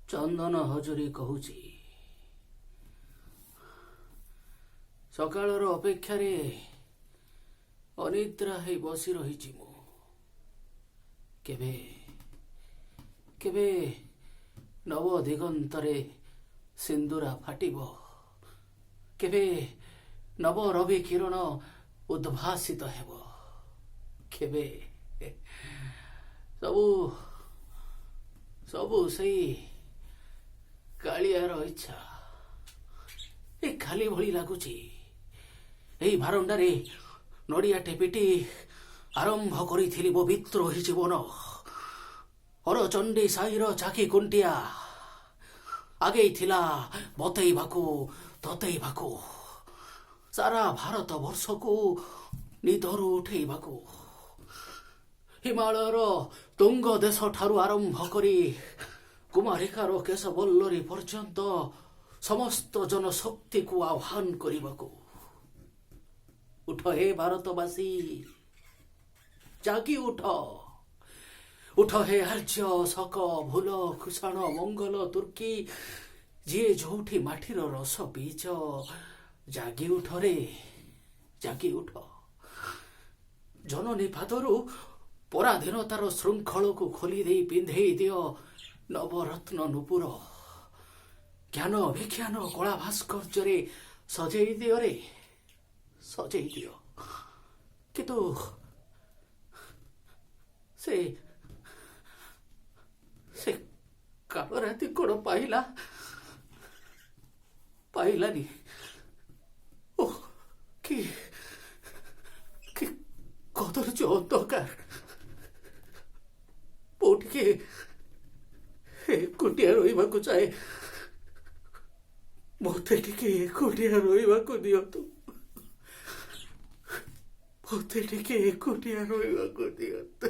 ଚନ୍ଦନ ହଜୁରୀ କହୁଛି। ସକାଳର ଅପେକ୍ଷାରେ ଅନିଦ୍ରା ହେଇ ବସି ରହିଛି ମୁଁ। କେବେ କେବେ ନବ ଦିଗନ୍ତରେ ସିନ୍ଦୁରା ଫାଟିବ, କେବେ ନବ ରବି କିରଣ ଉଦ୍ଭାସିତ ହେବ, କେବେ? ସବୁ ସବୁ ସେଇ କାଳିଆର ଇଚ୍ଛା। ଏ ଖାଲି ଭଳି ଲାଗୁଛି। ଏଇ ବାରଣ୍ଡାରେ ନଡ଼ିଆଟେ ପିଟି ଆରମ୍ଭ କରିଥିଲି ମୋ ବିଦ୍ରୋହୀ ଜୀବନ। ଅରଚଣ୍ଡୀ ସାହିର ଚାକି କୁଣ୍ଟିଆ ଆଗେଇ ଥିଲା ବତେଇବାକୁ, ତତେଇବାକୁ, ସାରା ଭାରତ ବର୍ଷକୁ ନିଦରୁ ଉଠେଇବାକୁ। ହିମାଳୟର ତୁଙ୍ଗ ଦେଶ ଠାରୁ ଆରମ୍ଭ କରି କୁମାରିକାର କେଶବଲ୍ଲରୀ ପର୍ଯ୍ୟନ୍ତ ସମସ୍ତ ଜନଶକ୍ତିକୁ ଆହ୍ୱାନ କରିବାକୁ। ଉଠ ହେ ଭାରତବାସୀ, ଜାଗି ଉଠ। ଉଠ ହେ ଆର୍ଯ୍ୟ, ଶକ, ଭୁଲ, କୁଷାଣ, ମଙ୍ଗୋଲ, ତୁର୍କୀ, ଯିଏ ଯୋଉଠି ମାଟିର ରସ ପିଇଛ, ଜାଗି ଉଠ ରେ, ଜାଗି ଉଠ। ଜନନୀ ପାଦରୁ ପରାଧୀନତାର ଶୃଙ୍ଖଳକୁ ଖୋଲି ଦେଇ ପିନ୍ଧେଇ ଦିଅ ନବରତ୍ନ ନୂପୁର। ଜ୍ଞାନ ବିଜ୍ଞାନ କଳା ଭାସ୍କର୍ଯ୍ୟରେ ସଜେଇ ଦିଅ ରେ, ସଜେଇ ଦିଅ। କିନ୍ତୁ ସେ କାଳ ରାତି କଣ ପାଇଲା? ପାଇଲାନି। ଓଃ, କି କି କଦର୍ଯ୍ୟ ଅନ୍ଧକାର! ମୁଁ ଟିକେ ଏକୁଟିଆ ରହିବାକୁ ଚାହେଁ। ମତେ ଟିକେ ଏକୁଟିଆ ରହିବାକୁ ଦିଅନ୍ତୁ। ମତେ ଟିକେ ଏକୁଟିଆ ରହିବାକୁ ଦିଅନ୍ତୁ।